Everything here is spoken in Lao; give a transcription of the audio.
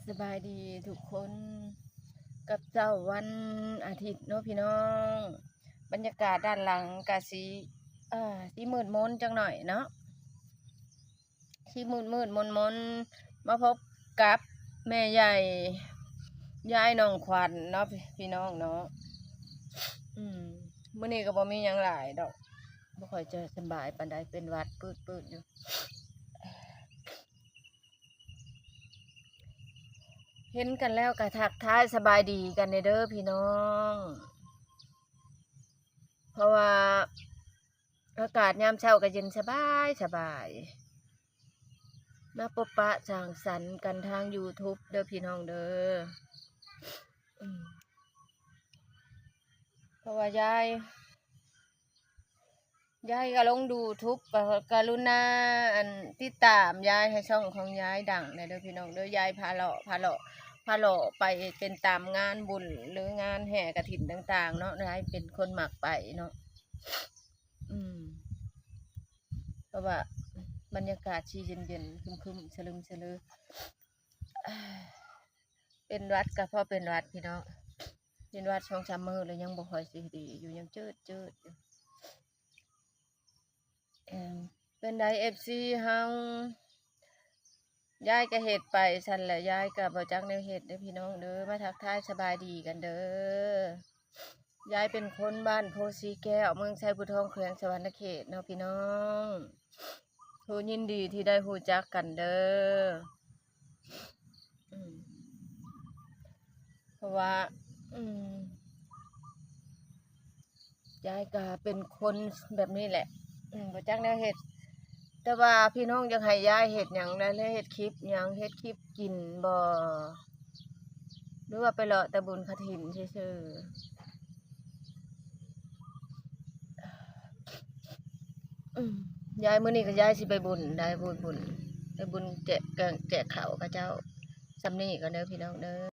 ສະບາຍດີທຸກຄົນ ກັບເຊົ້າວັນອາທິດເນາະພີ່ນ້ອງ. ບັນຍາກາດດ້ານຫຼັງກະຊິ ເອີ ຊິມືດມົນຈັກໜ້ອຍເນາະ ຊິມືດໆມົນໆ ມາພົບກັບແມ່ໃຫຍ່ ຍາຍນ້ອງຂວັນເນາະ ພີ່ນ້ອງເນາະ. ອືມ ມື້ນີ້ກໍບໍ່ມີຫຍັງຫຼາຍດອກ ບໍ່ຄ່ອຍຈະສະບາຍປານໃດ ເປັນຫວັດປືດໆຢູ່. ເຫັນກັນແລ້ວກໍທັກທາຍສະບາຍດີກັນແດ່ເດີພີ່ນ້ອງ ເພາະວ່າອາກາດຍາມເຊົ້າກໍເຢັນສະບາຍສະບາຍ ມາພົບປະສັງສັນກັນທາງ YouTube ເດີພີ່ນ້ອງເດີ. ອືມ ເພາະວ່າຍາຍ ຍາຍກໍລົງ YouTube ກໍກະລຸນາ ອັນ ຕິດຕາມຍາຍ ໃຫ້ຊ່ອງຂອງຍາຍດັງແດ່ເດີພີ່ນ້ອງເດີ. ຍາຍພາເລາະ ພາເລາະ ພາເລາະໄປເປັນຕາມງານບຸນ ຫຼືງານແຫ່ກະຖິນຕ່າງໆເນາະ ຍາຍເປັນຄົນມັກໄປເນາະ. ອືມ ເພາະວ່າບັນຍາກາດຊິເຢັນໆ ຄຶມໆ ສະລຶມສະເຫຼີ ເປັນຫວັດກໍພໍເປັນຫວັດພີ່ນ້ອງ ເປັນຫວັດສອງສາມມື້ແລ້ວ ຍັງບໍ່ຄ່ອຍຊິດີຢູ່ ຍັງເຈີດໆຢູ່. ເປັນໃດ ເອັຟຊີ ເຮົາ ຍາຍກໍເຮັດໄປຊັ້ນແຫຼະ ຍາຍກໍບໍ່ຈັກແນວເຮັດເດີພີ່ນ້ອງເດີ. ມາທັກທາຍສະບາຍດີກັນເດີ. ຍາຍເປັນຄົນບ້ານໂພສີແກ້ວ ເມືອງໄຊພູທອງ ແຂວງສະຫວັນນະເຂດເນາະພີ່ນ້ອງ ຜູ້ຍິນດີທີ່ໄດ້ຮູ້ຈັກກັນເດີ. ອືມ ເພາະວ່າ ອືມ ຍາຍກໍເປັນຄົນແບບນີ້ແຫຼະ ອືມ ບໍ່ຈັກແນວເຮັດ ແຕ່ວ່າພີ່ນ້ອງຢາກໃຫ້ຍາຍເຮັດຫຍັງ ແລະເຮັດຄລິບຫຍັງ ເຮັດຄລິບກິນບໍ່ ຫຼືວ່າໄປເລາະແຕ່ບຸນກະຖິນຊື່ໆ. ອືມ ຍາຍ ມື້ນີ້ກໍຍາຍຊິໄປບຸນໄດ໋ ບຸນ ບຸນ ໄປບຸນແຈກ ແກງ ແຈກເຂົ້າເຂົາເຈົ້າ. ສ່ຳນີ້ກ່ອນເດີພີ່ນ້ອງເດີ.